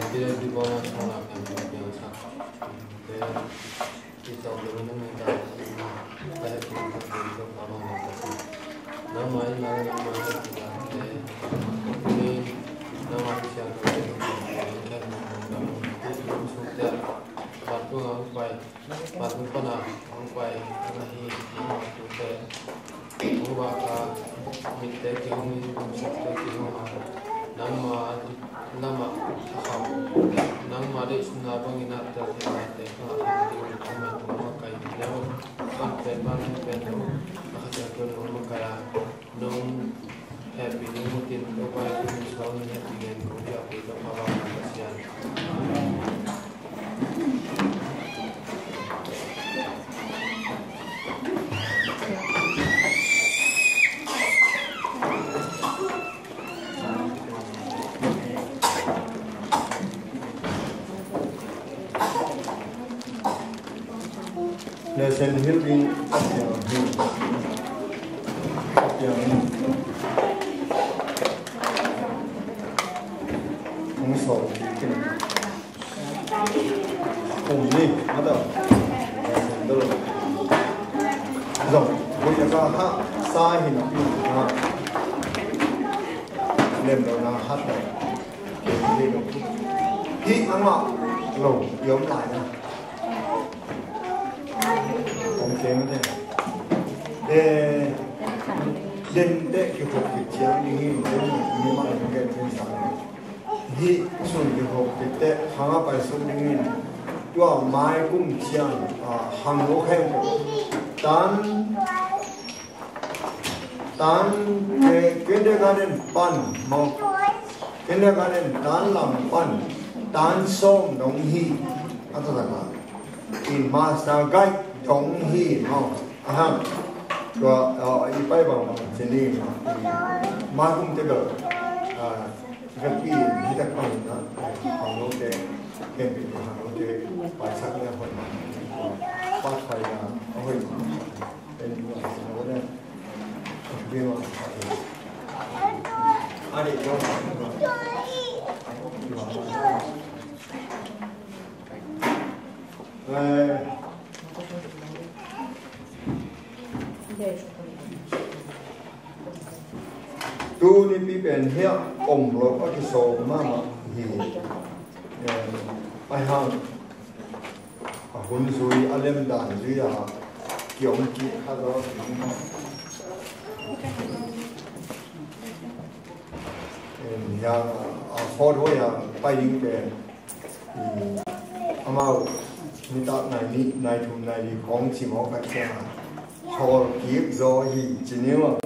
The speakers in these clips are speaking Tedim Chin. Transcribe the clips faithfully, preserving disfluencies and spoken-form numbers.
Kidai kibawlna suang lam lam piang sak te i tawh ding nang nang ta ka hep kong sak ding Topa bang lam ka si. Nangmah i nang nangmah i hep kong sak te ni nangmah i siang ka hep kong sak te ni hep kong sak te ni hep kong sak te. Mat kong ang pai. Mat kong pana ang pai ang ahi nangmah kong te. Hong vak a, mitte kihong in, hong sukte kihong a, nangma lamah a kham, nangma deihsakna bangin a tel theihna te khang a kham ding, nangma tungah kai hi lo, pan pen pan pen lo, a kha tel pen lo, nangma kai a, nong hehpih ding uh tin, Topa i tungah nong hehpih ngen kong piak uh, Topa Pasian. Lesson building a piang hi. A piang hi. Hong sawl kik in. Kum ni, mata. Zong, bui a ka ha, sa hi na pi ha. Lem lo na hat lo. Hi a ngah lo, i om lai na. Om keng te. Eh, den te ki khop ki chiang ding hi, den ni ma en gen chen sa. Hih sun kikhop khit teh khang a pai suk dingin tua mai kum ciang, ah, khangno khempeuh tan, tan, eh, kindergarten pan maw, kindergarten tan lam pan tan sawm dong hi. A taktak a in master guide dong hi maw. Ahang tua, ah, i pai bangbang ci ni maw, i mai kum te bel, ah, Vekpi in hi tak pang in a, khangnote, khempeuh in khangnote paisak le hoih mah. Pathfinder a hoih mah. En tu a hoih mah. A deih lo mah. Eh, Tuni pi pen hiah om lo a kisawm mahmah hi. Eh, a hang a hun zui a lemdan zui a kiom kik kha zo. Eh, hiah a fawt huai a pai ding pen amau nitak nai nih, nai thum, nai li khawng ci mawk a ciang a, thawl kik zaw hi ci ni maw.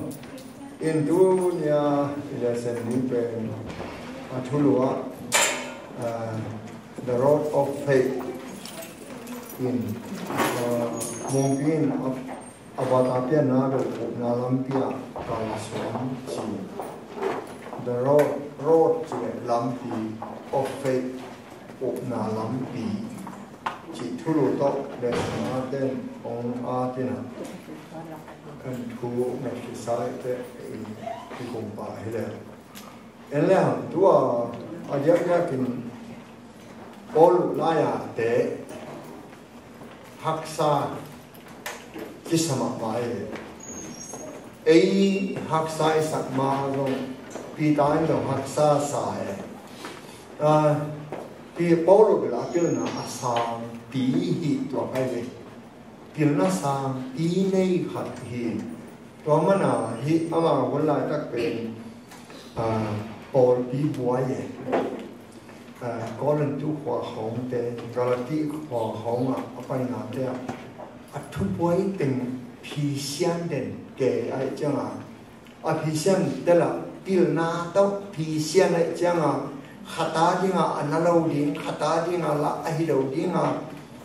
In tuni a i lesson ni pen a thulu ah, ah, The Road of Faith in, ah, Mungpi in a A bata pianna bel upna lampi ah kalsuan ci. The road, road ci le lampi, of faith, upna lampi ci thulu tawh le sangate in hong at in a, kan thu ngetkhit sa te i kum pah hi le. En le hang tua a diakdiakin Paul lai-a te haksa kisa mahmah e. Ei haksa i sak ma zong Peter in zong haksa sa e. Ah, Pi Paul bel a pilna a sangpi hi tua kai ve. Pilna sangpi nei khat hi. Tua mana hih ama hun laitak pen, ah, pawlpi buai e. Ah, Korintu khua khawngte, Galati khua khawngah a painate ah a thubuai teng phisian den kei ahih ciangah, a phisian tel ah pilna tawh phisian ahih ciangah, khat a dingah a na lo ding, khat a dingah lah a hi lo dingah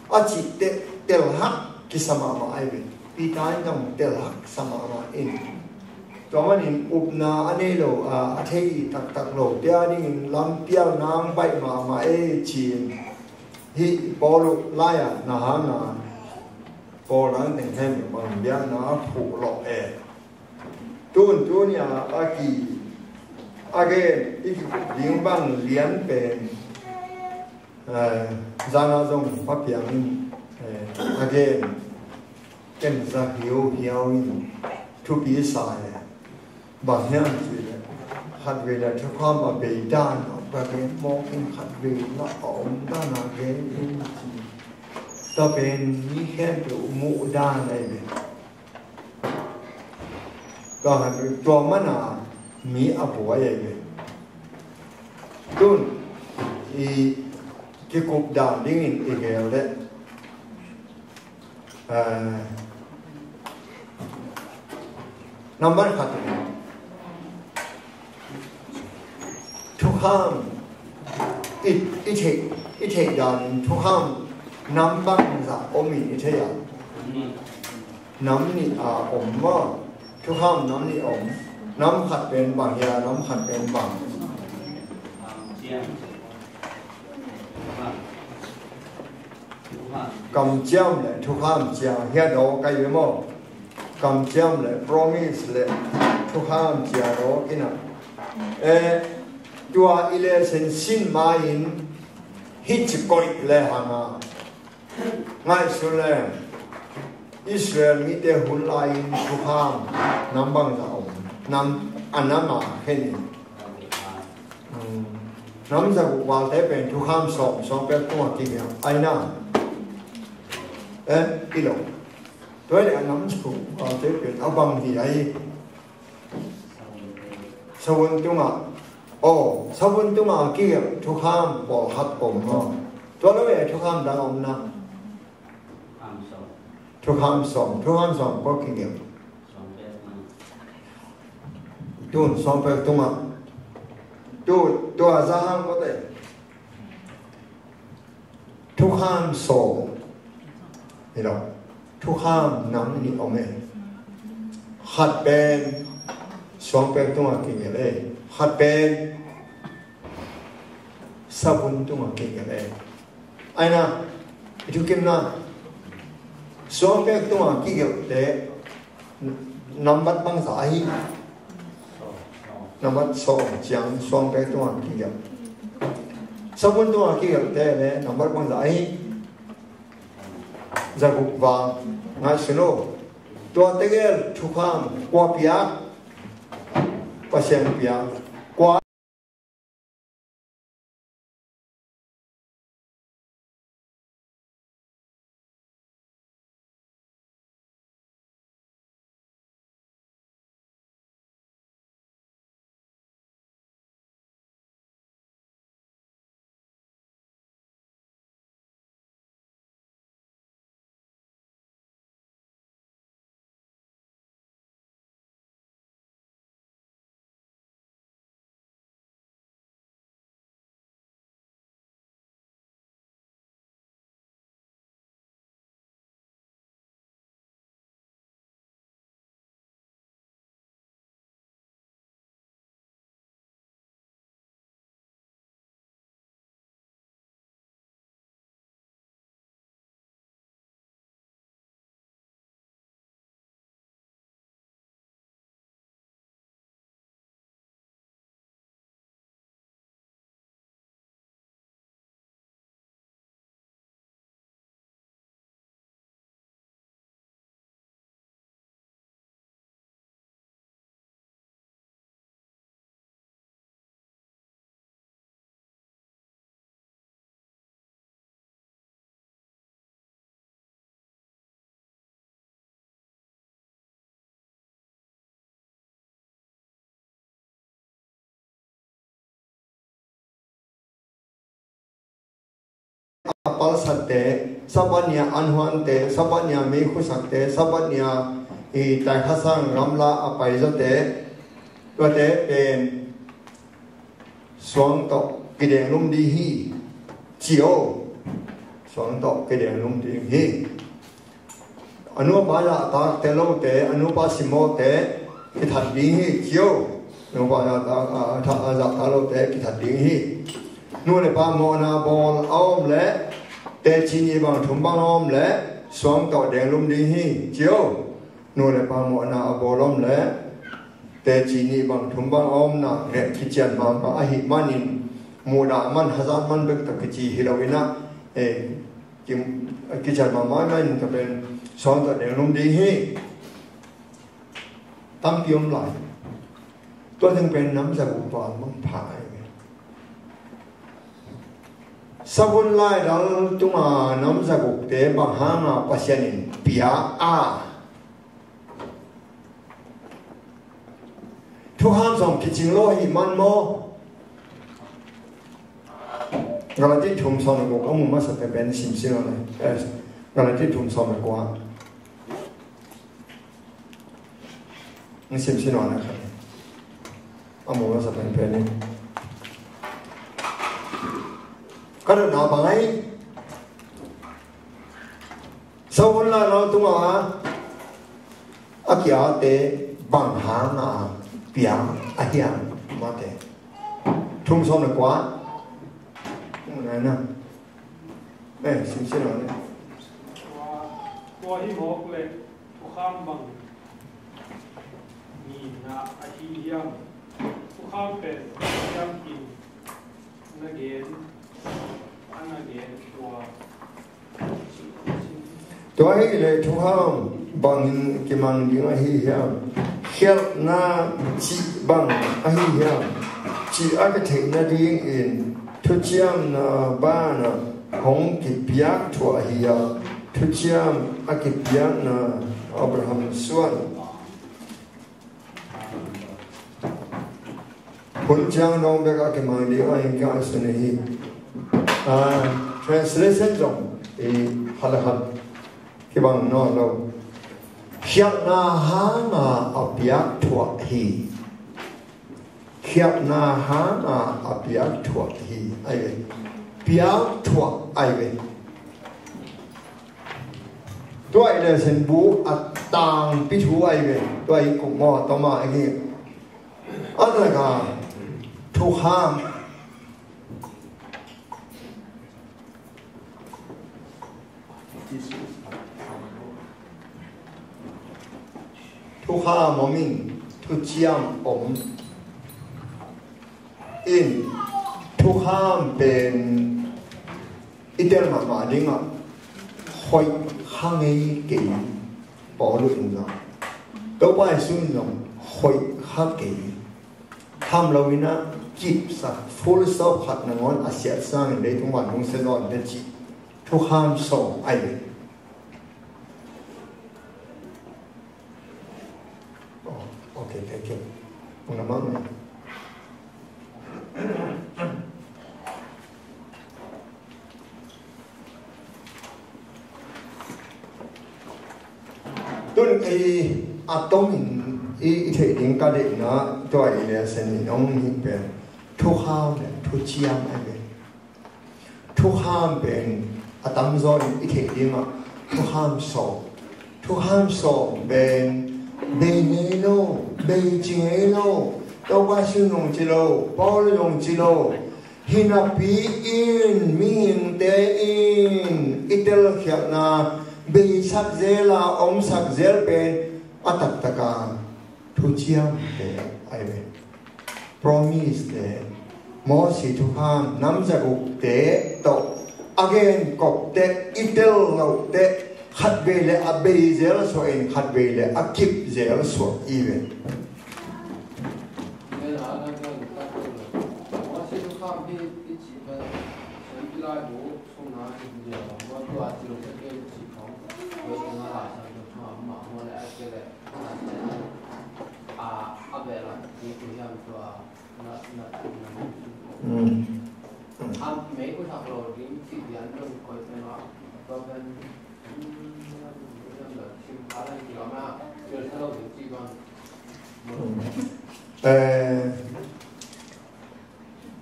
a cih teh telhak kisa mahmah ahi ve. Peter in zong telhak sa mahmah in. Tua manin upna a nei lo, a, a thei taktak lo te a dingin lampial nang baih mahmah e ci-in hih Paul lai-a na hanga Paul nang teng khen bang biakna a phuh lawh e. Tun tuni a a ki a gen i kikup ding bang lian pen Eh, zana zong Pa Piang in, eh, a gen, ken za hiauhiau in thupi sa e. Bang hiam cih leh, khatvei leh thukham a bei dan a ka gen mawk in, khatvei leh a om dan a gen in ci. Tua pen mi khempeuh muh dan ahi ve. Tua, tua mana mi a buai ahi ve. Tun i kikup dan dingin i gel leh, eh, number khat, thukham i, i theih, i theih danin thukham nam bangzah om in i thei a? Nam nih a om maw? Thukham nam nih om. Nam khat pen bang hia, nam khat pen bang? Kamciam le thukham ciang hia daw kai ve maw? Kamciam le promise le thukham ciang daw kina. Eh, tua i le sen sin ma in hi ci koih le hanga. Ngaihsun le, Israel mite hun lai-in thukham nam bangzah om? Nam, a nam a khen in. Hmm. Nam za guk valte pen thukham sawm, sawm pek tungah kimial. Ai na. Eh, i lo. Tua le a nam za guk valte pen a bang hi ai. Savun tungah, oh, savun tungah kigelh thukham pawlkhat om maw? Tua lo e, thukham dang om na. Thukham sawm, thukham sawm pawh kigelh. Tun sawm pek tungah. Tu, tua za hang ko te. Thukham sawm. Hi lo. Thukham nam nih om e. Khat pen sawm pek tungah kigelh e. Khat pen savun tungah kigelh e. Ai na, i thukimna. Sawm pek tungah kigelhte nambat bangzah ahi. Nambat sawm ciang sawm pek tungah kigelh. Savun tungah kigelhte le nambat bangzah ahi. Za guk vang ngaihsun o. Tua tegel thukham kua piak? Pasian piak. Kua A palsatte, Sabbath ni-a anhuante, Sabbath ni-a mi khusakte, Sabbath ni-a i taikha sang gamla a paizawte, tuate pen suang tawh kidenglum ding hi, ci o. Suang tawh kidenglum ding hi. A nu a pa zahtakte lote, a nu a pa simawhte kithat ding hi, ci o. Nu a pa zahtak, a, a, a zahtak lote kithat ding hi. Nu le pa mawhna bawl a om le, teci nih bang thum bang a om le, suang tawh denglum ding hi, ci o. Nu le pa mawhna a bawl om le, teci nih bang thum bang a omna reh kician mahmah ahih manin, muhdah man, hazat man bek tawh kici hi lo in ah, eh, ki, kician mahmah in ah, tua pen sawm tawh deng lum ding hi. Tampi om lai. Tua teng pen nam zaguk val bang pha ahi ve. Savun laidal tunga nam zagukte bang hanga Pasian in pia a? Thukham sawm kicing lo hi man maw? Galati thum sawm le guk a mu masa pen pen simsim lo le. Eh, Galati thum sawm le guk a. Ng simsim lo na khat. A mu masa pen pen ni. Ka dotna bang ai? Savun laidal tunga a kiate bang hanga pia a hiam, mate. Thum sawm le kua. Nai na. Eh, simsim lo ne. Tua hi mawk le thukham bang nihna ahi hiam? Thukham pen hiam kin na gen, a na gen tua. Tua hi le thukham bangin kimang ding ahi hiam? Khialhna cih bang ahi hiam? Cih a kitheih nadingin thuciamna banah hong kipiak thuah hi a, thuciam a kipiakna Abraham suan. Hun ciang dong bek a kimang ding a, in ka sun hi. Ah, translation zong i halahan kibang nawn lo. Khialhna hanga a piak thuah hi. Khialhna hanga a piak thuah hi. Ai ve. Piak thuah ai ve. Tua i lesson bu a tangpi thu ai ve. Tua i kuk maw, toma i hi. A taka thukham. Thukham om in, thuciam om in, thukham pen i tel mahmah dingah hoih kha ngei kei. Paul in zong, Topa Jesu in zong hoih kha kei. Tham lo in a kipsak, full stop khat nangawn a siat sangin leitung van hong sia zaw in te cih thukham sawm ai ve. Oh, okay, thank you. Ung na mang na. Tun ei a tongin i, i theih ding ka deihna tua i lesson in hong hi pen thukham le thuciam ai ve. Thukham pen a tamzaw in i theih dingah thukham sawm. Thukham sawm pen bei ngei lo, bei ci ngei lo, Topa Jesu zong ci lo, Paul zong ci lo. Hi napi in mihingte in i telkhialhna beisak zel a omsak zel pen a taktaka thuciamte ai ve. Promise te, Mosi thukham, nam zagukte tawh a genkopte, i tel lote, khatvei le a bei zel suah in khatvei le a kip zel suah i ve. Mm. Mm. Eh,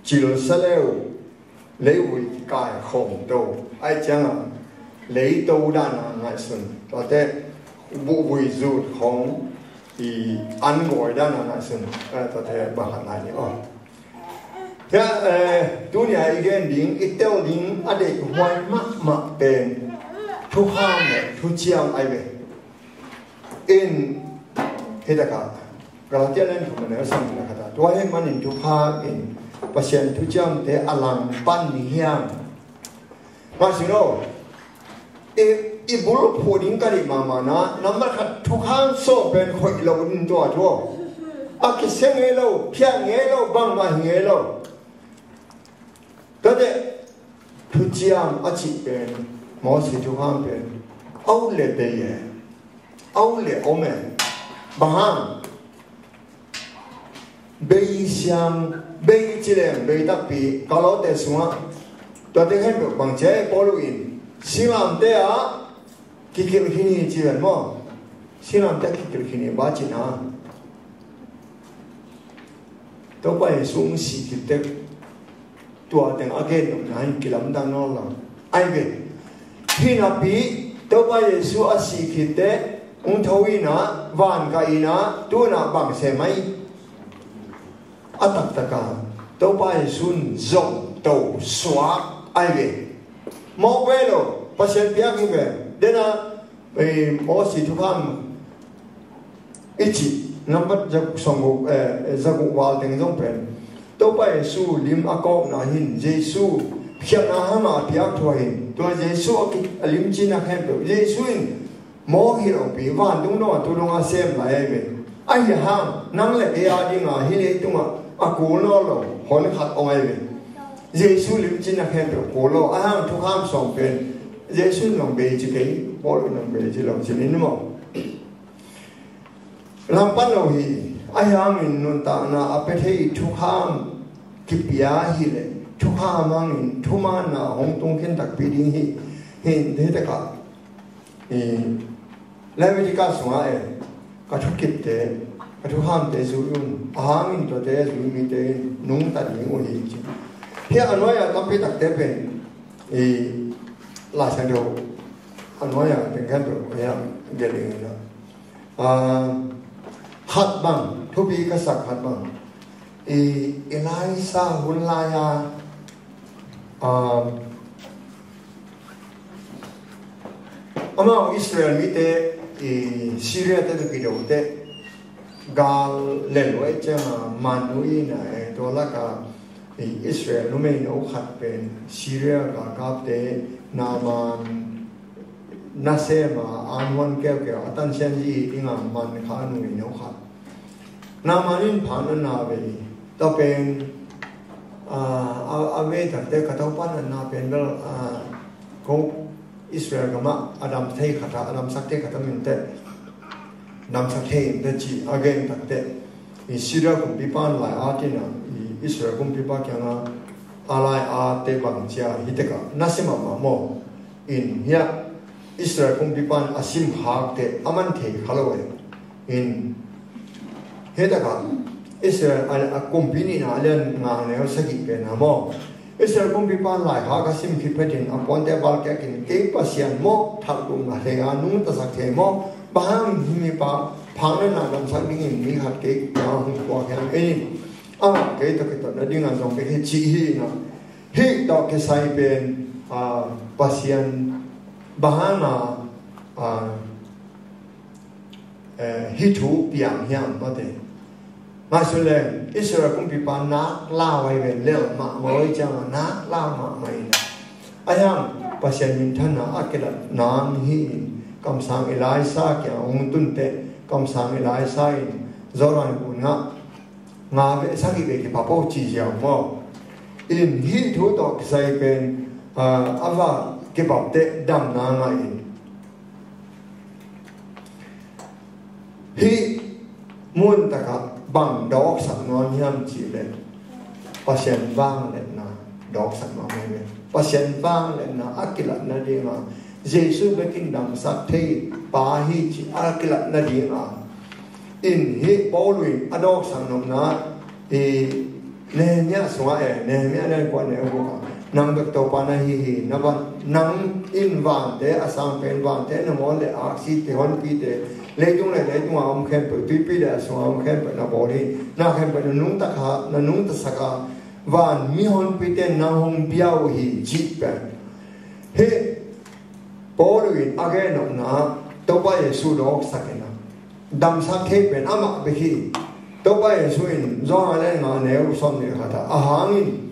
Cilsa leu, leivui kaikhawm to, ai cianga leito dana ngaihsun, tuate buhvui zut khawng i an gawi dana ngaihsun, eh, tuate bahat lai ni aw. Tia, eh, tunia i gen ding, i tel ding a deihhuai mahmah pen thukham le thuciam ai ve. In, hi taka, Galatia lian thum a neu sawm le khat a, tua hi manin thukham in Pasian thuciamte a langpan ni hiam? Ngaihsun aw, i, i bulphuh ding ka deih mahmah na, nambat khat thukham sawm pen hoih lo ding tua thu aw. A kisia ngei lo, phiat ngei lo, bangmah hi ngei lo. Tua teh, thuciam a cih pen, Moses thukham pen, a ut le bei e, a ut le om e. Bang hang? Bei siang, bei ci leng, bei takpi, ka lawmte sungah. Tuate khempeuh bang ci a, Paul in, singlamteh ah kikilh khin hi ci ven maw. Singlamteh ah kikilh khin hi, bang ci na. Topa Jesu hong sih khit teh tua teng a gen nopna in kilamdang nawn lo. Ai ve. Hi napi Topa Jesu a sih khit teh hong tho in ah, van kah in ah, tu in ah bang sem ai? A taktak a Topa Jesu in zong to suak ai ve. Mawk ve lo, Pasian piak hi ve. Den a, ei, Moses thukham i cih nambat za guk sawmguk, eh, za guk val teng zong pen Topa Jesu lim a kawkna hi in, Jesu khialhna hang a piak thu ahi in. Tua Jesu a ki, a limcihna khempeuh, Jesu in mawk hi lopi, vantung dong a tu dong a sem lai ahi ve. Ahi hang nang le kei a ding a hih leitungah a kul nawn lo hon khat om ahi ve. Jesu limcihna khempeuh kul lo, ahi hang thukham sawm pen Jesu in zong bei ci kei, Paul in zong bei ci lo ci ni maw. Langpan lo hi. Ahi hangin nuntakna a pia thei thukham kipia hi leh, thukham hangin thumaanna hong tung khin takpi ding hi. Hi, hi takah, i, Leviticus sungah e, ka thukipte, ka thukhamte zui un, a hangin tuate zui mite in nungta ding uh hi ci. Hi a nuai-ah tampi takte pen, i, Lai Siangtho a nuai-ah teng khempeuh hi a, gelh ding hi a. Ah, khat bang, thupi ka sak khat bang. I, Elisha hun lai-a, ah, amau Israel mite, i, Syria te tawh kido teh, gal lel uh ahih ciangin, man uh in a, eh, tua lakah, i, Israel numeino khat pen Syria galkapte, Naaman, nasem a, an huan keukeu a, tansian zi ding a man kha numeino khat. Naaman in pha na na ve, tua pen, a, a, a vei takte ka Topa na na pen bel, a, ko Israel gamah a dam thei khat a, a damsak thei khat a min teh, damsak thei in teh ci a gen takte, i, Syria kumpipa in lai-at in a, i, Israel kumpipa kiangah a lai-atte bang ci a, hi tekah na sim mahmah maw. In hiah Israel kumpipa in a sim khak teh a man thei kha lo e. In hi takah Israel a, a kumpi nihna a lian nga neu sagih pen a maw. Israel kumpipa in laikhak a sim khit phetin a puante balkiak in, kei Pasian maw, thaltungna thei a, nungtasak thei maw, bang hang hih mipa phak na na damsak dingin mi khat kei kiangah hong puak hiam? En in, amah kei tawh kitotna dingin zong kei hi ci hi in a. Hih tawh kisai pen, ah, Pasian bang hang a, ah, eh, hih thu piang hiam mate. Ngaihsun leng, Israel kumpipa nak lau ahi ve, lel mahmah ahi ciangin nak lau mahmah in a. Ahi hang Pasian minthanna a kilat nang hi in, kamsang Elisha kiang hong tun teh, kamsang Elisha in Jordan gun ah nga vei sagih vei kipap o ci ziau maw. In hih thu tawh kisai pen, ah, a va kipap teh damna ngah in. Hih mun takah bang dawksak nuam hiam cih leh, Pasian vangliatna dawksak nuam hi ve. Pasian vangliatna a kilatna dingah, Jesu bekin damsak thei pa hi cih a kilatna dingah, in hih Paul in a dawksak nopna, i, Nehemiah sungah e, Nehemiah neu kua neu guk ah, nang bek Topa na hi hi, na van, nang in vante, a sang pen vante, na ngawn le aksite, honpite, leitung le leitung a om khempeuh, tuipi le a sung a om khempeuh na bawl hi, na khempeuh na nungta kha, na nungtasak a, van mi honpite nang hong bia uh hi cih pen. Hih Paul in a gen nopna, Topa Jesu dawksak in a, damsak thei pen amah bek hi. Topa Jesu in Johan a lian nga, a neu sawmnih le khat ah, a hangin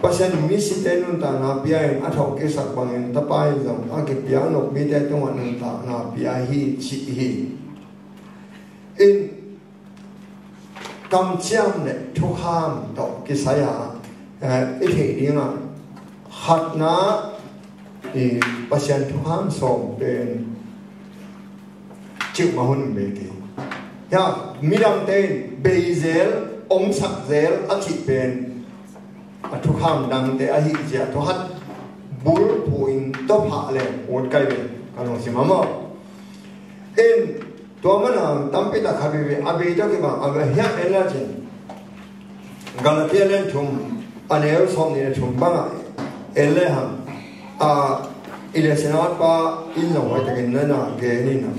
Pasian in misite nuntakna pia-in a thawhkiksak bangin Tapa in zong a kipiak nop mite tungah nuntakna pia hi, cih hi. In kamciam le thukham tawh kisai-a, eh, i theih dingah, khatna, i Pasian thukham sawm pen ciuh mah hun bei kei. Hia, midangte in bei zel, omsak zel a cih pen a thukham dangte ahi zia thu khat bulphuh in tawphah le ut kai ve, ka lungsim ah maw. In tua mana tampi tak khat veve a bei tawh kibang a bei hiam en le cin, Galatia lian thum, a neu sawmnih le thum bangah en le hang, a, i le sinatpa in zong hoihtakin na na gen in a,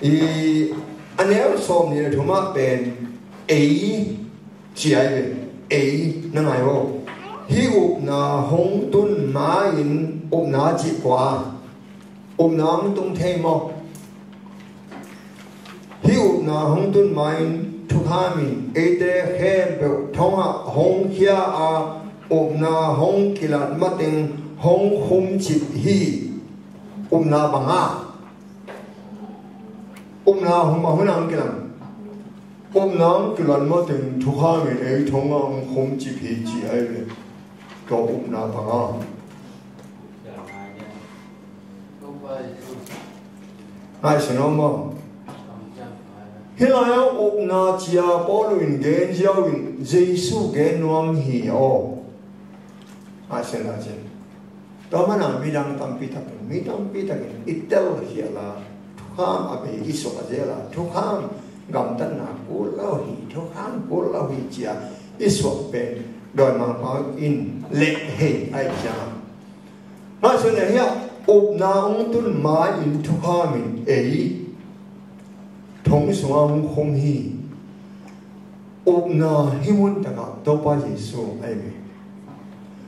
i, a neu sawmnih le thum ah pen ei ci ai ve, ei na ngai aw. Hih upna hong tun ma-in, upna cih kua, upna hong tung thei maw? Hih upna hong tun ma-in thukham in eite khempeuh thongah hong khia a, upna hong kilat mateng hong khumcip hi. Upna banga, upna hong ma hun a hong kilang, upna hong kilat mateng thukham in ei thongah hong khumcip hi ci ai ve. Tua upna banga. Ngaihsun aw maw. Hih lai-ah upna cia Paul in gen ziau in Jesu gen nuam hi aw. Ngaihsun a cin. Tua mana midang tampi takin, mi tampi takin i tel hial a, thukham a bei i suah zel a, thukham gamtatna kul lo hi, thukham kul lo hi cia i suah pen dawimangpa in leh hei ai cia. Ngaihsun le hiah, upna hong tun ma-in thukham in ei thong sungah hong khum hi. Upna hih mun takah Topa Jesu ahi ve.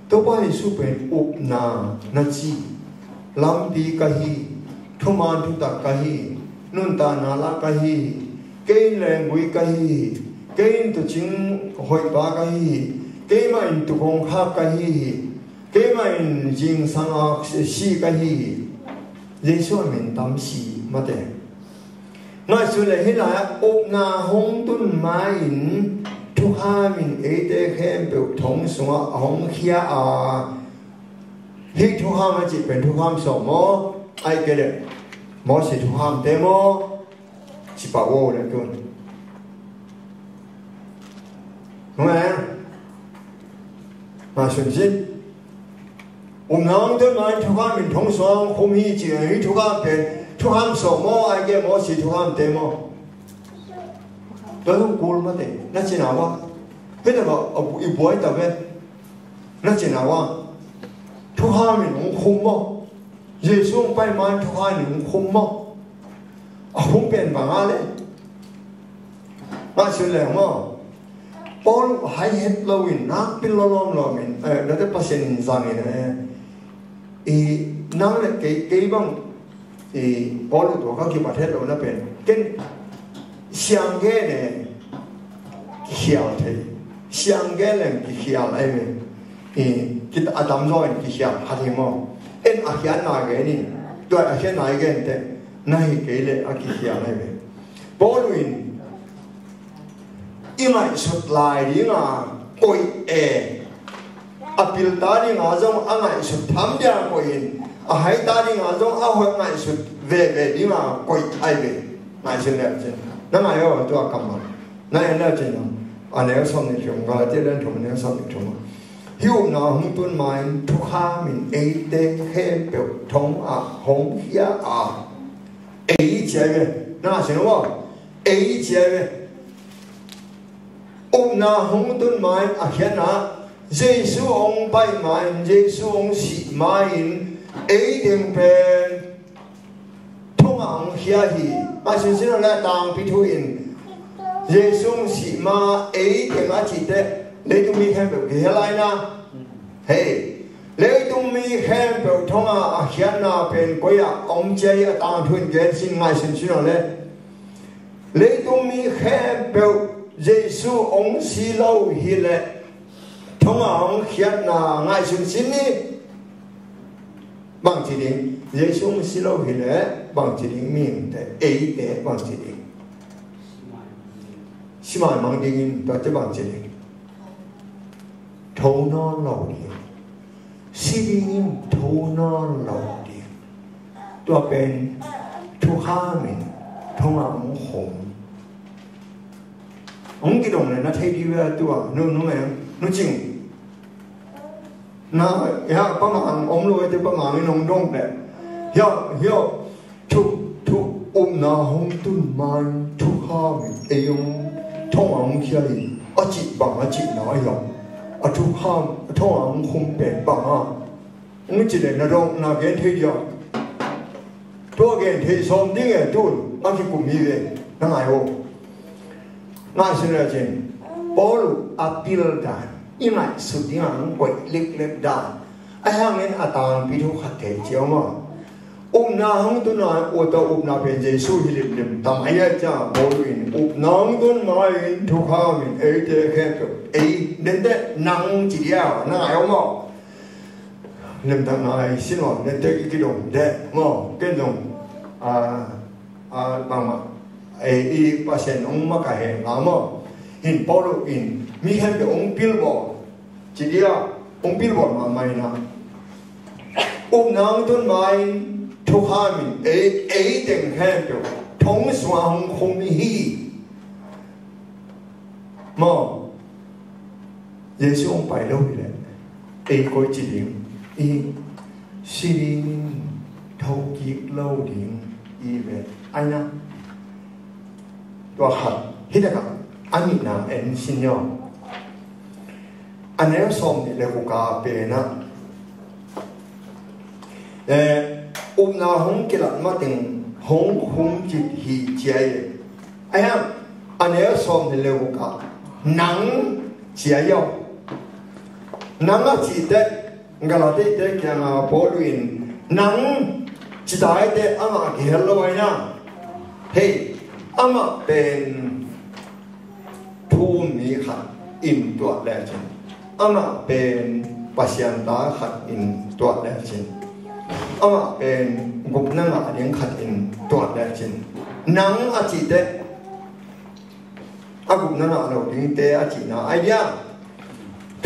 Topa Jesu pen upna na ci, lampi ka hi, thuman thutak ka hi, nuntakna la ka hi, kei in lenggui ka hi, kei in tuucing hoihpa ka hi, keimah in tuu kongkhak ka hi, keimah in zingsang a si ka hi. Jesu a min tam si mate. Ngaihsun le hih lai-ah upna hong tun ma-in thukham in eite khempeuh thong sungah a hong khia a, hih thukham a cih pen thukham sawm maw? Ai kei le Mawsi thukhamte maw? Ci pah uh le tun. Hong e? Ngaihsun sin. Upna hong tun ma-in thukham in thong sungah hong khum hi ci, hih thukham pen thukham sawm maw, ai kei Mawsi thukhamte maw? Tua hong kul mate, na cina ua. Hih takah i buai ta ve. Na cina ua. Thukham in hong khum maw? Jesu hong pai ma-in thukham in hong khum maw? A khum pen bang a le. Ngaihsun le maw. Paul hai het lo in nakpi lo lawmlawm in, eh, date Pasian in zang in, eh, i nang le kei, kei bang, i Paul tua ka kibat het lo na pen. Ken siang gen e, kikhial thei. Siang gen leng kikhial ai ve. I, kit a tamzaw in kikhial khat hi maw. En a khiatna gen in, tua a khiatna i gen teh, na hi kei le a kikhial ai ve. Paul in, i ngaihsut lai dinga koih e. A pil ta dinga zong a ngaihsut tham dia koih in, a hai ta dinga zong a hoih ngaihsut veve dinga koih ai ve. Ngaihsun le cin. Na ngai aw tua kammal. Na en le cin. A neu sawmnih thum, Galatia lian thum, a neu sawmnih thum. Hih upna hong tun ma-in thukham in eite khempeuh thong ah hong khia a. Ei ci ai ve. Na sin aw. Ei ci ai ve. Upna hong tun ma-in a khiatna, Jesu hong pai ma-in, Jesu hong sih ma-in, ei teng pen thong ah hong khia hi. A sinsin le tangpi thu in, Jesu hong sih ma ei teng a cih teh, leitung mi khempeuh kihel lai na. Hei, leitung mi khempeuh thong ah a khiatna pen koi ah om ci a hi a tangthu in gen sin ngai sinsin le. Leitung mi khempeuh Jesu hong si lo hileh thonga hong khiatna ngaihsun sin ni. Bangci ding? Jesu hong si lo hileh bangci ding? Mihingte, eite bangci ding? Simaimang dingin tuate bangci ding? Tho nawn lo ding. Si dingin tho nawn lo ding. Tua pen thukham in thonga hong khum. Hong kidong le na thei di ve tua, nu, nu meng, nu cing. Na, ya, pamang om lo e te pamang in hong dong le. Ya, ya, thu, thu, upna hong tun ma in thukham in ei hong thonga hong khia hi. A cih bang a cihna hi a. A thukham, a thonga hong khum pen bang a. Hong ci le na dong, na gen thei dia. Tua gen thei sawm ding e tun, a kikum hi ve, na ngai o. Ngaihsun le cin, Paul a pil dan, i ngaihsut ding a hong koih leklek dan. A hangin a tangpi thu khat thei ciau ma. Upna hong tun a, ua tua upna pen Jesu hi limlim tam a ia cia, Paul in upna hong tun ma in thukham in eite khempeuh, ei, dente nang ci dia, na ngai o ma. Lemtak ngai sin ua, lemtak i kidong deh maw, ken zong, a, a, bangmah, e, i Pasian hong makaih hen nga maw. Hin Paul in mi khempeuh hong pilbawl, ci dia, hong pilbawl mahmah in a. Upna hong tun ma in thukham in, ei, ei teng khempeuh thong sungah hong khum hi. Maw, Jesu hong pai lo hileh ei koi ci ding? I si ding, thokik lo ding i ve. Aina tua khat hi takah a nihna en sin yo. A neu sawm nih le guk a pen ah, eh, upna hong kilat mateng hong khum cih hi cia e. Ahiang a neu sawm nih le guk ah nang cia e. Nang a cih teh Galati te kiangah Paul in nang ci ta e teh amah kihel lo aina. Hei, amah pen thu-um mi khat in tuat lecin, amah pen Pasian ta khat in tuat lecin, amah pen gupna ngah ding khat in tuat lecin, nang a cih teh a gupna ngah lo dingte a cihna ai dia,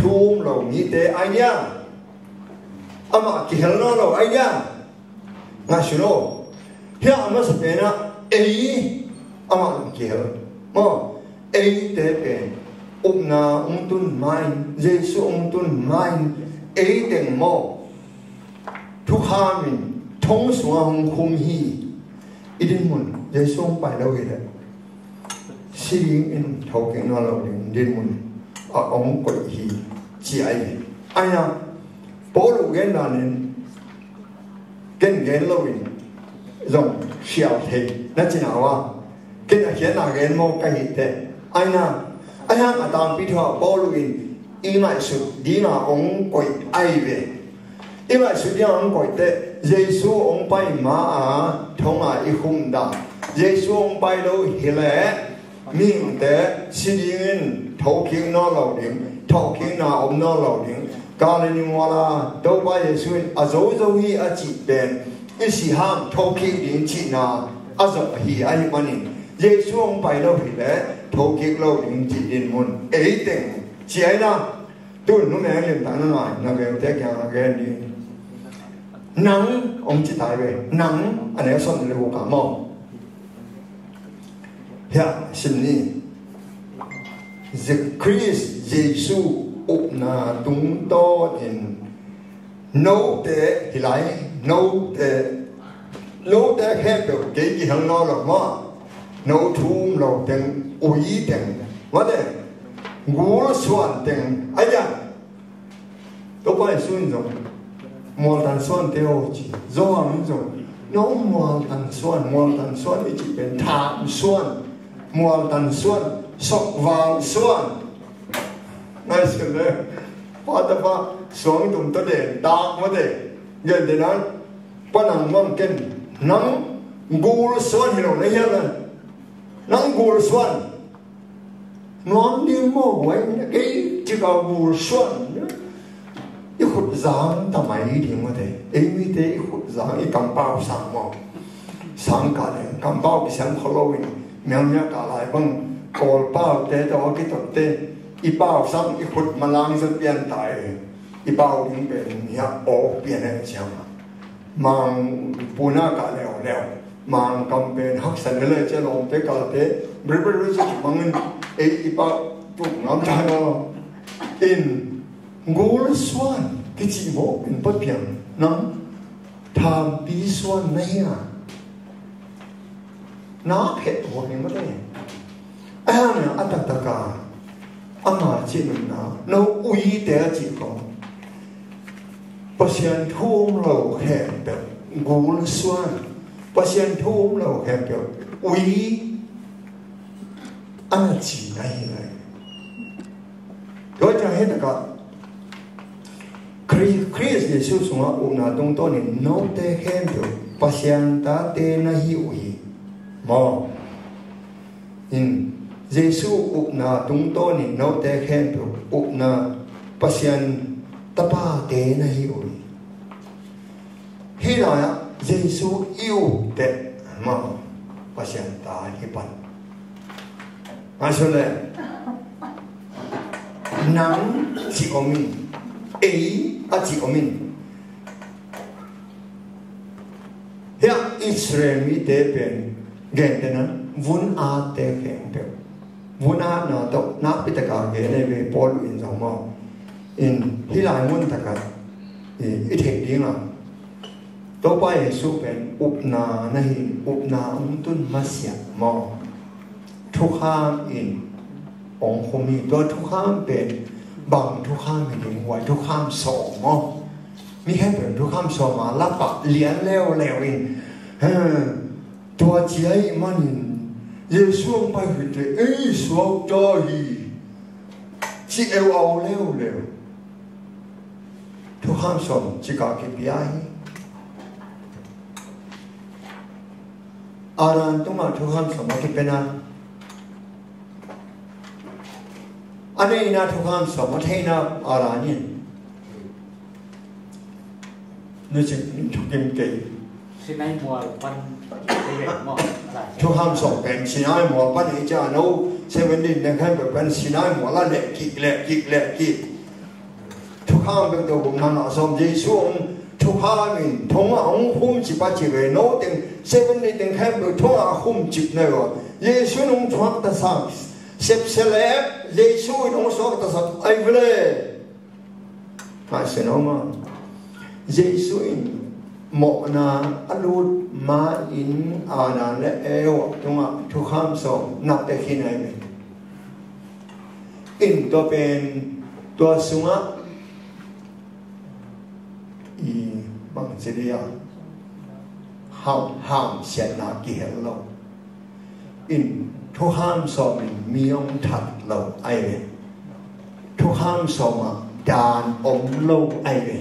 thu-um lo mite ai dia, amah kihel nawn lo ai dia. Ngaihsun aw. Hia a masa penah ei amah lam kihel. Maw, eite pen upna hong tun ma-in, Jesu hong tun ma-in, ei teng maw, thukham in thong sungah hong khum hi. I dinmun Jesu hong pai lo hileh si dingin thokik nawn lo ding dinmun ah hong koih hi, ci ahi. Aina Paul uh gen danin ken gen loin zong sial thei na cina uh a, ken a khiatna gen maw ka hi teh. Aina, a hiang a tangpi thu ah Paul uh in i ngaihsut dinga hong koih ahi ve. I ngaihsut dinga hong koih teh Jesu hong pai ma a thonga i khum dan, Jesu hong pai lo hileh mihingte si dingin thokik nawn lo ding, thokikna om nawn lo ding. Kalvary mual ah Topa Jesu in a zo zo hi a cih pen i si hang thokik ding cihna a zong hi ahih manin Jesu hong pai lo hileh thokik lo ding cih dinmun ei teng ci aina. Tun numei limtak na ngai na vengte kiang a gen ding. Nang hong ci tai ve. Nang a neu sawm le guk ah maw. Hia sim ni. Khrist Jesu upna tungtawn in note hi lai, note, note khempeuh kei kihel nawn lo maw. No thu-um lo teng, ui teng, mate, gul suan teng, a diang. Topa Jesu in zong mualtan suante aw ci. Johan in zong no mualtan suan, mualtan suan i cih pen tham suan, mualtan suan, sokval suan. Ngaihsun le, pa tapa suang tum tawh den tak mate. Gen den an, pa nang mang ken, nang gul suan hi lo na hiam na. Nang gul suan. Nuam ding maw, guai, kei cika gul suan. I khut zang tamai ding maw te. Ei mite i khut zang, i kampau sang maw. Sang ka le, kampau kisang kholo in, miang mia ka lai bang, kol pau te, tawa kitok te, i pau sang, i khut malang zat pian tai. I pau ding pen, hia, o, pian e, siang. Mang puna ka leo leo. Mang kam pen haksa lele cia lawmte kalte. Bri bri bri ci mangin ei i pa tuk ngam ta no. In gul suan kici bo in pa piang nang thampi suan na hia. Na phet ho ni ma te. A hang a taktak a ama ci nunna no ui te a ci ko. Pasian thu um lo khempeuh gul suan, Pasian thu um lo khempeuh ui a na ci na hi lai. Tua ciang hi takah Khrist, Khrist Jesuh sungah upna tungtawnin note khempeuh Pasian tate na hi uh hi. Maw? In Jesuh upna tungtawnin note khempeuh upna Pasian tapate na hi uh hi. Hih lai-ah Jesuh i upte maw Pasian ta hi pan. Ngaihsun le nang ci om in, ei a ci om in. Hiah Israel mite pen gentehna vun atte khempeuh, vun atna tawh nakpi taka gen ei ve Paul in zong maw. In hih lai mun takah i, i theih dingah Topa Jesuh pen upna na hi, upna hong tun masiah maw. Thukham in hong khum hi. Tua thukham pen bang thukham hi ding, huai thukham sawm maw. Mi khempeuh thukham sawm a lak ah lian leuleu in, tua ci ahih manin Jesuh hong pai uh hi teh ei suakta hi ci eu au leuleu. Thukham sawm cika kipia hi. Adam tungah thukham sawm a kipia na. A neihna thukham sawm a theihna Adam in. Nu cik thukim kei. Sinai mual pan ei ve maw. Thukham sawm pen Sinai mual pan ei cia no. Seven Day in deng khan pen Sinai mual a leh kik, leh kik, leh kik. Thukham bek tawh gum na na sawm Jesuh hong thukham in thong ah hong khum cip a ci ve no teng Seven Day teng khan bek thong ah khum cip na ve. Jesuh in hong thuak ta sak sepselep Jesuh in hong suak ta sak ai ve le. Ngaihsun om a. Jesuh in mawhna a lut ma in Adam le Eva tungah thukham sawm na pia khin ai ve. In tua pen tua sungah i bangci dia ham, hamsiatna kihel lo. In thukham sawm in mi hong that lo ai ve. Thukham sawm ah daan om lo ai ve.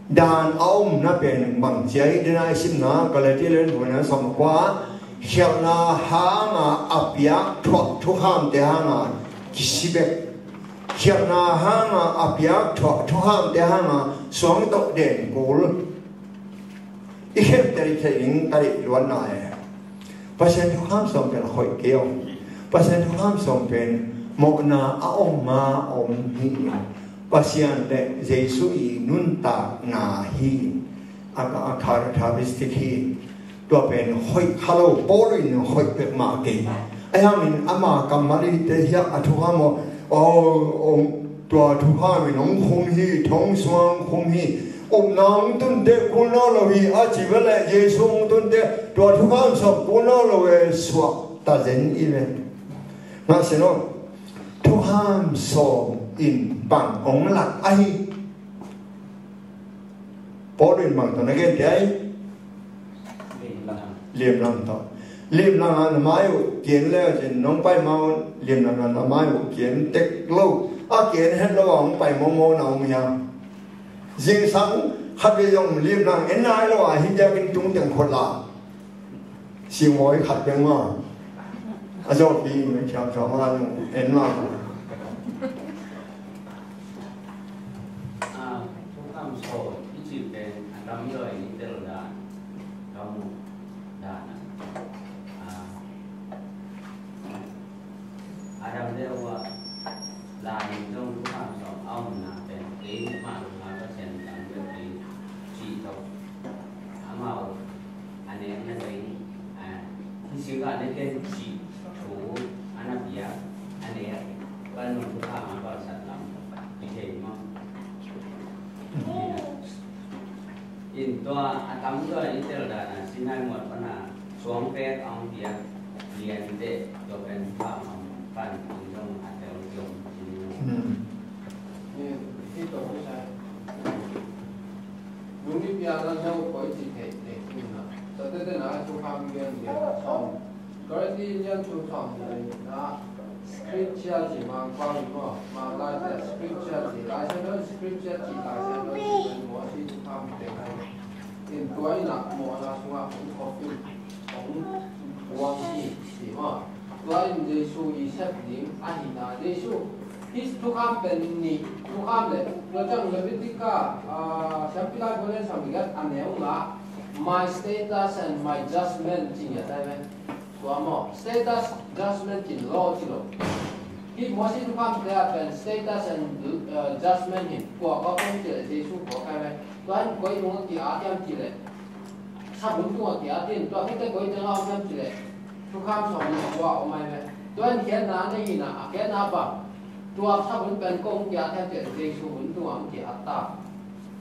Daan a omna pen bang cia i dena i simna Galati le huaina sawm kua khialhna hanga a piak thuah thukhamte hanga kisi bek. Khialhna hanga a piak thuah thukhamte hanga suang tawh den kul. I khempeuh i theih ding ka deih luatna e. Pasian thukham sawm pen a hoih kei om. Pasian thukham sawm pen mawhna a om ma om hi. Pasian le Jesuh i nuntakna hi. A, a characteristic hi. Tua pen hoih kha lo, Paul in hoih pek mah kei. Ahi hangin ama kammal i te hiah a thukham aw, aw, aw, tua thukham in hong khum hi, thong sungah hong khum hi. Upna hong tunte kul nawn lo hi, a ci ve leh Jesuh hong tunte tua thukham sawm kul nawn lo e suak ta zen i ve. Ngaihsun aw, thukham sawm in bang hong lak ahi. Paul in bang tawh na gen te ai. Limlang tawh. Limlang ah na mai uh kien le cin nong pai mau limlang ah na mai uh kien tek lo. A kien het lo a hong pai momo na om hiam. Zingsang khat ve zong limlang en nai lo a hi diakin tung teng khot la. Singhawi khat beng ma. A zawh hi, Thiam Sawm a zong en mah. Ah, Thukham Sawm i cih pen a tamzaw in i tel dan, ka muh dan ah, ah, a dang deuh ah, lai in zong Thukham Sawm a omna pen kei mah lunga Pasian lam deuh kei cih tawh, amau a nekna teng, ah, hi singah na ken cih thu a na piak a nek, kan nung Thukham a palsat lam i thei maw? In tua a tamzaw in i tel dan a Sinai mual pan a suang pek a hong piak liante, tua pen Thukham a pan in zong a tel zong. Hmm. Ni, hih tawh hong sa. Nung i piakna zo koi ci thei thei khin na. Tua tete na Thukham lian lian sawm. Korinti lian thum sawm nih na, scripture ci Mangpau in maw, Manglai te scripture ci, Lai Siangtho in scripture ci, Lai Siangtho in Mawsi Thukham te. In tua in a mawhna sungah hong khop in, hong buang hi ci maw. Tua in Jesu i sep ding ahihna, Jesu hih Thukham pen nih, Thukham le, tua ciang Levitika, ah, Siampi Lai Pawlen Sawm Lian a neu nga, my status and my judgment ci ngiat ai ve. Tua maw, status, judgment cin law ci lo. Hih Mawsi Thukham te ah pen status and, uh, judgment hi. Kua kua kong ci leh Jesu kua kai ve. Tua in koi nung a ki-at hiam ci leh, sabun tung a ki-at in. Tua khit teh koi teng a om hiam ci leh, Thukham Sawm nih kua om ai ve. Tua in khiatna nei hi na, a khiatna bang, tua sabun pen kong ki-at hiam ci leh Jesu hun tung a hong ki-at ta.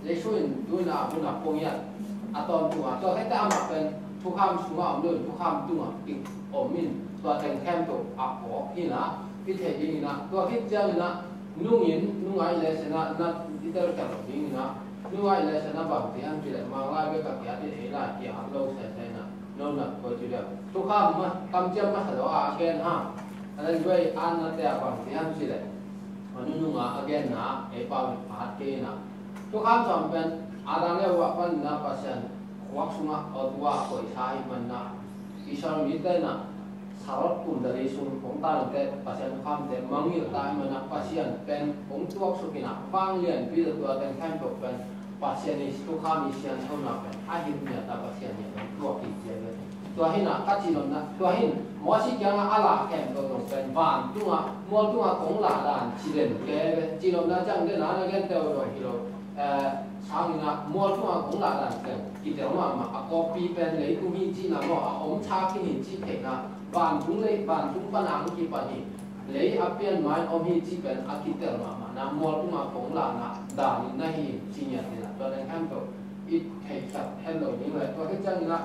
Jesu in tu-in a hun a pong hiat a tawntung a, tua khit teh amah pen Thukham sungah om lo in Thukham tungah ki-om in, tua teng khempeuh a kawk hi na, i theih ding hi na. Tua khit ciangin a nung in, nungah i lesson ah na i telkhialh loh ding hi na. Nungah i lesson ah bang ci hiam ci leh, Manglai bek a ki-at in ei lai ki-at lo sese na. No na koi ci leh, Thukham ma, kamciam masa lo a gen ha. A len duai an na te a bang ci hiam ci leh, a nunung a a genna ei pau in phat kei na. Thukham Sawm pen a dang le uh a pan na Pasian khuak sungah awtua a koihsa ahih man na, Israel mite na Sarot kum dali sung hong tan teh Pasian Thukham te mangngilh ta ahih man na, Pasian pen hong tuaksuk in a, vanglianpi tawh tua teng khempeuh pen Pasian i Thukham i sianthona pen a hih ngiat a Pasian in hong tuak hi ci ve. Tua hi na, ka cihnopna, tua hi in Mawsi kiangah a lak khempeuh zong pen vantungah, mualtungah kong lak dan ci den kei ve. Cihnopna ciang den a na gente uh zong hi lo. Eh, sangin a mualtungah kong lak dan pen kitel mahmah, a kawkpi pen leitung hi cihna maw, a om tha khin hi cih theihna, vantung lei, vantung pan a hong kipan hi. Lei a pian ma-in om hi cih pen a kitel mahmah na, mualtungah kong lakna dan in na hi in ci ngiat in a, tua teng khempeuh i theihsak het lo ding le, tua khit ciangin a,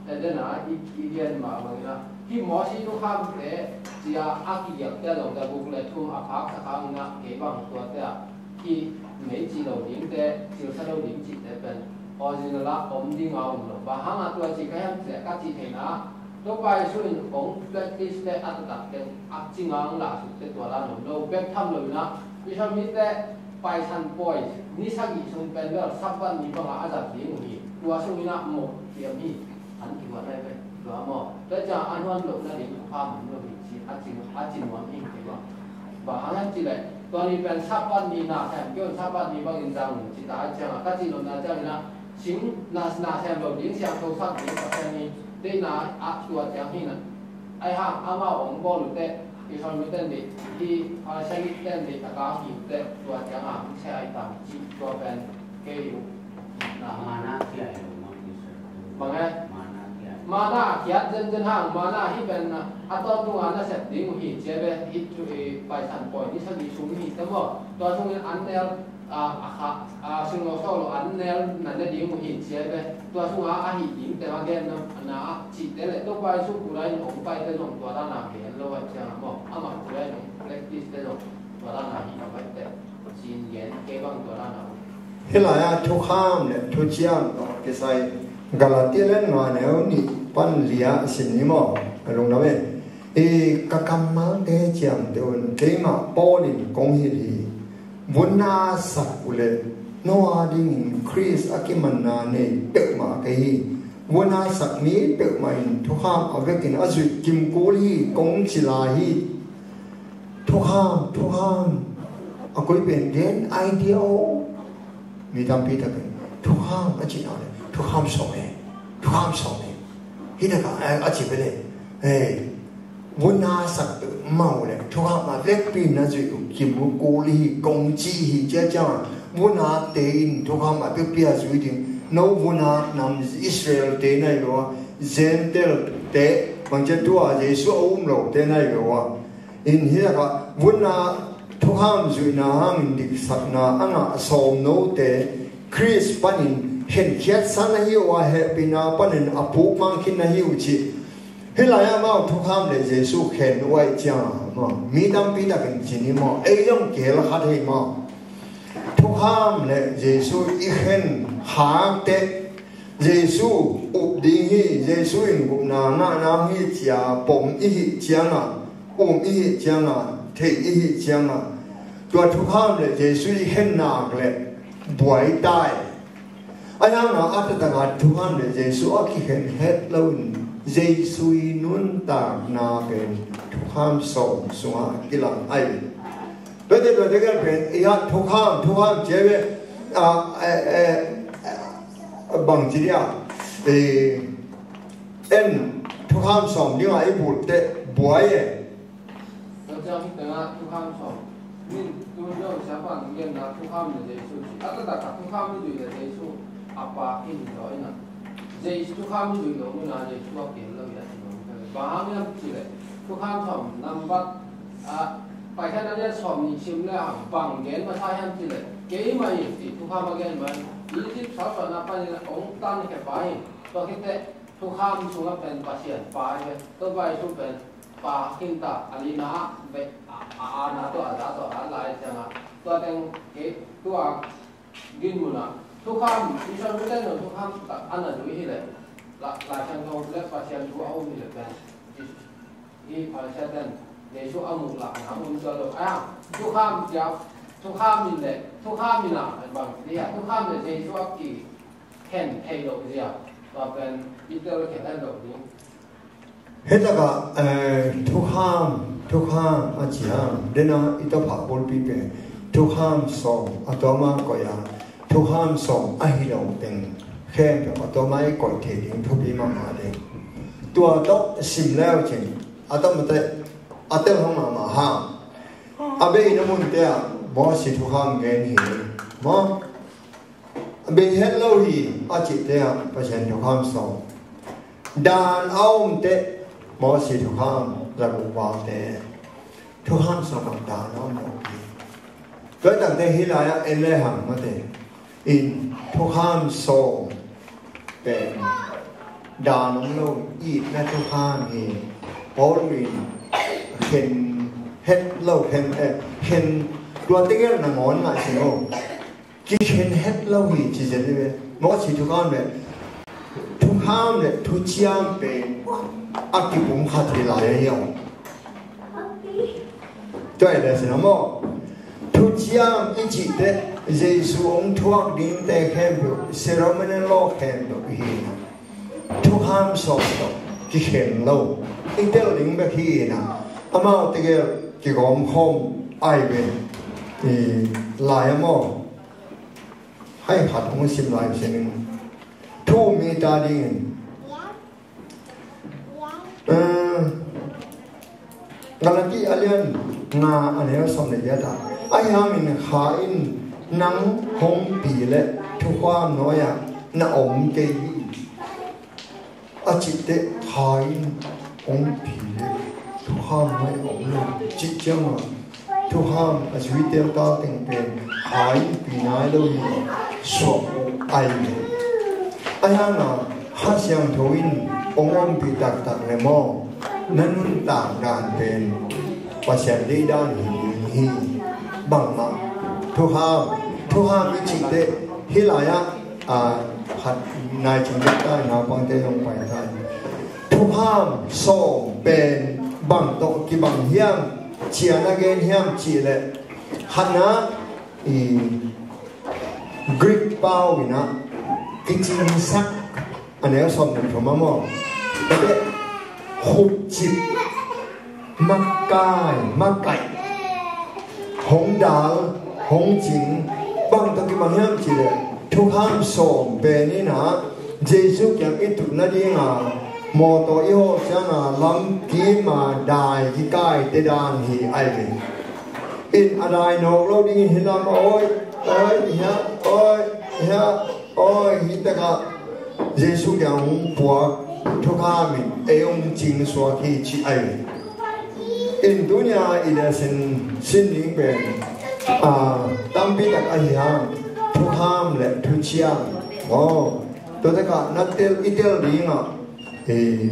Eden a i, i gen mah bangin a, hih Mawsi Thukham te ci a a kigiak te zong, tua guk le thum a phak sakhang in a, kei bang tua te a ki mei ci lo ding te, cilsa lo ding cih te pen original a om ding a om lo. Bang hang a tua ci ka hiam cih leh, ka cih theihna, Topa Jesu in hong practice te a taktak teng a ci ngang lah suk te tua dan om lo. Bek tham lo in a, Israel mite Paisan pawi ni sagih sung pen bel Sabbath ni bang a a zat ding uh hi. Tua sung in a mawh kiam hi. An kihuan ai ve. Tua maw, tua ciang a nuam lohna ding Thukham om lo hi ci a ci, a ci nuam hi kei bang. Bang hang hiam cih leh, tua ni pen Sabbath ni na sem kei un, Sabbath ni bangin zang un ci ta a ciang a, ka cihnopna ciangin a, sing na, na sem lo ding, siangtho sak ding Pasian i deihna ah tua ciang hi na. Ahi hang amau hong bawl uh teh, Israel mite in deih, hih Pharisee mite in deih a kang hi uh teh, tua ciang a hong sia hi tam cih tua pen kei uh. Na mana kia hi lo maw, Israel. Bang e? Mana kia. Mana a kiat zenzen hang, mana hih pen a tawntung a na sep ding uh hi ci ve, hih thu i Paisan pawi ni sagih sung hi te maw. Tua sungin an nel, a, a kha, a, sunglo sawlo an nel na ne ding uh hi ci ve. Tua sunga a hih ding te a gen na, na cih te le Topa Jesu kura in hong pai te zong tua dan a gen lo a ciang a maw. Amah kura in hong practice te zong tua dan a hi lo a te. Cin gen kei bang tua dan a. Hih lai-ah thukham le thuciam tawh kisai Galati le nga neu nih pan li-ah sin ni maw? Ka lungdam e. I ka kammalte ciamteh un, keimah Paul in kong hilh hi. Vun na sak uhleh no adingin Khrist a kimanna nei peuhmah kei hi. Vun a sak mi peuhmah in thukham a vekin a zuih kim kul hi, kong ci lai hi. Thukham, thukham. A koi pen gen idea aw. Mi tampi takin thukham a cih nak leh thukham sawm e, thukham sawm e. Hih takah a, a ci pen e. Vun a sak peuhmah uh leh thukham a vekpi in a zuih uh kim kul hi, kong ci hi. Cia ciangah vun a te in thukham a vekpi a zuih ding. No vun a nam Israel te na hi lo a, Gentile te, bang cia tua Jesu a um lo te na hi lo a. In hih takah vun a thukham zuihna hangin diksakna a ngah sawm note Khrist panin khenkhiatsa na hi uh a, hehpihna panin a pukmang khin na hi uh cih. Hih lai-ah amau thukham le Jesu khen uh ahih ciangah maw, mi tampi takin ci ni maw, ei zong kihel khat hi maw. Thukham le Jesu i khen khak teh, Jesu up ding hi, Jesu in gupna ngah nang hi cia pom i hih ciangah, um i hih ciangah, theih i hih ciangah, tua thukham le Jesu i khen nak leh buai tai. A hang a, a taktak a thukham le Jesu a kikhen het loin Jesu i nuntakna pen thukham sawm sungah kilang ahi. Tuate, tuate kan pen i a thukham, thukham cia ve, a, e, e, bang ci dia, e, en thukham sawm dingah i bulh teh buai e. Tua ciang hih tengah thukham sawm. Min tun lo siapa ning genna thukham le Jesu ci. A taktak a thukham i zuih le Jesu a Pa in zaw ina. Jesu thukham i zuih lo ina Jesu a ken lo i a ci lo. Bang hang hiam ci le thukham sawm nambat a Paikhiatna lian sawm nih sim le hang bang gen masa hiam ci le keimah in ci thukham a gen mah in Egypt sawtsuahna panin ong tan khia pa hi. Tua khit teh thukham sungah pen Pasian Pa hi ve. Tua vai sung pen Pa khinta a lina ah ve, a, a, a na tawh a za tawh a lai ciangah tua teng kei tua gin munah thukham, Israel mite in thukham tak a na zui hi leh la, Lai Siangtho le Pasian thu a um hi leh pen i, i Pharisee ten Jesu a muh lakna um tua lo. A thukham cia, thukham in le, thukham in a bang ci a, thukham le Jesu a ki khen thei loh zia, tua pen i tel khen a loh ding. Hih takah, eh, thukham, thukham a ci hang, dena i tawphah bulpi pen thukham sawm a tawma koih a, thukham sawm a hi lo teng khempeuh a tawma i koih thei ding thupi mahmah ding. Tua tawh sim leu cin a tawmate a tel hong mahmah hang. A bei na munte ah Mawsi thukham gen hi maw? Bei het lo hi a cihte ah Pasian thukham sawm. Dan a om teh Mawsi thukham, zaguk valte thukham sawm ah dan a om lo hi. Tua takte hih lai-ah en le hang mate in thukham sawm pen dan om lo itna thukham hi. Paul in khen het lo, khen, eh, khen tua tegel nangawn ngah sin lo. Kikhen het lo hi ci zen hi ve. Mawsi thukham le thukham le thuciam pen a kipum khat hi lai hi aw. Tua hi le sin a maw. Thuciam i cih teh Jesu hong thuak dingte khempeuh, ceremonial law khempeuh hi. Thukham sawm tawh kikhen lo i tel ding bek hi ina, amau tegel kigawm khawm ai ve. I lai a maw. Hai khat hong sim lai sinin thu mi ta dingin, eh, Galati a lian nga a neu sawm le giat ah, ahi hangin Kha in nang hong pi le thukham nuai-ah na om kei hi. A cih teh Kha in hong pi le thukham nuai-ah om lo cih ciangah thukham a zui telta teng pen Kha in pi nai lo hi, suak uh ai ve. Ahi hangah Kha Siangtho in hong ompih taktak le maw, na nuntak dan pen Pasian deih dan hi ding hi. Bangmah thukham, thukham i cih teh hih lai-ah, a, khat nai cing dek ta, naupangte zong pai ta. Thukham sawm pen bang tawh kibang hiam, cian a gen hiam cih leh, khatna, i, Greek pau in ah kicingsak A neu sawm le thum a maw? Tate, khupcip, makai, makaih, hong dal, hong cing, bang tawh kibang hiam cih leh thukham sawm pen in ah Jesu kiang i tut nading a mawtaw i hawh ciang a lamkim a dai kikaite dan hi ai ve. In a dai nawk lo dingin hi lam a awi, awi, hiah, awi, hiah, awi, hi takah Jesu kiang hong puak thukham in ei hong cing suak hi ci ai. In tuni-a i lesson sin ding pen, a, tampi tak ahi hang thukham le thuciam. Aw, tua takah na tel, i tel dingah, eh,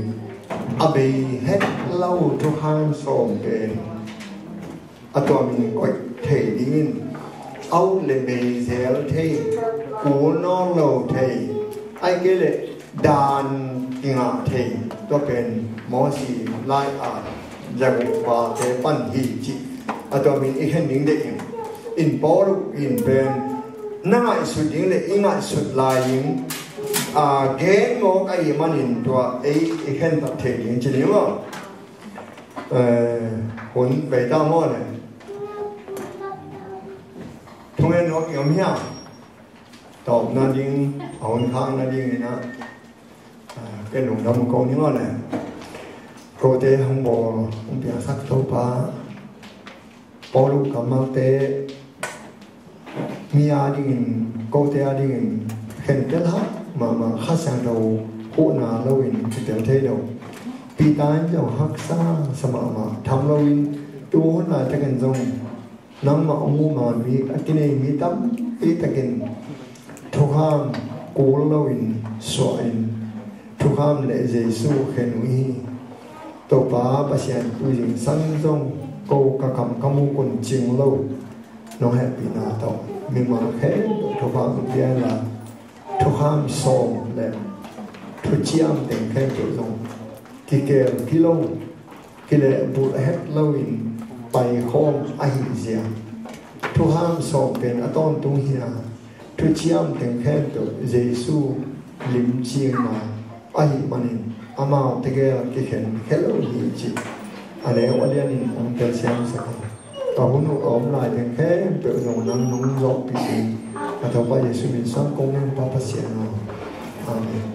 a bei het lo thukham sawm pen a tuamin koih thei dingin, a ut le bei zel thei, kul nawn lo thei, ai kei le dan kingah thei, tua pen Mosi lai a zaguk valte pan hi cih a tuamin i khen ding deih in. In Paul in pen na ngaihsut ding le i ngaihsut lai ding, a, gen mawk ahih manin tua ei i khen tak thei ding ci ni maw? Eh, hun bei ta maw le? Thungen lo i om hiam? Tawpna ding, a hun khakna ding in ah, ah, ken lungdam ko ni maw le? Kote hong bawl, hong piangsak Topa, Paul kammalte, mi a dingin, kote a dingin khentel hak mahmah, Kha Siangtho huhna loin kitel thei lo. Peter in zong haksa sa mahmah, tham loin tu hun laitakin zong nangmah hong um a, mi a kinei mi tampi takin thukham kul loin suah in thukham le Jesu khen uh hi. Topa Pasian tu zingsang zong ko ka kam ka muk un cing lo. Nong hehpihna tawh mimal khempeuh thupha hong pia inla, thukham sawm le thuciam teng khempeuh zong kikel kilo, kilehbulh het loin paikhawm ahih zia. Thukham sawm pen a tawntung hi a, thuciam teng khempeuh Jesu limcingna ahih manin amau tegel kikhen khe lo hi cih a neu a lianin hong telsiam sak a. Ka hun uh a om lai teng khempeuh zong nang nong zawhpih ding a Topa Jesu min suang kong ngen, Pa Pasian aw. Amen.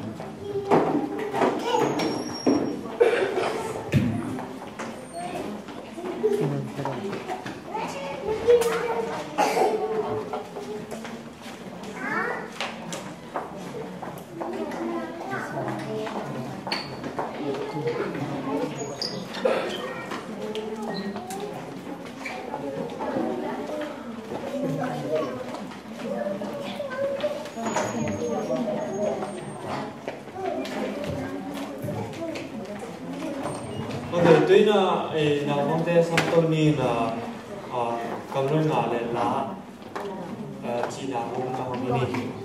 Ok, tuni-in ah, eh, naupangte samto ni-in ah, ah, kamlong nga le la, ah, cihna hong, hong i nei hi.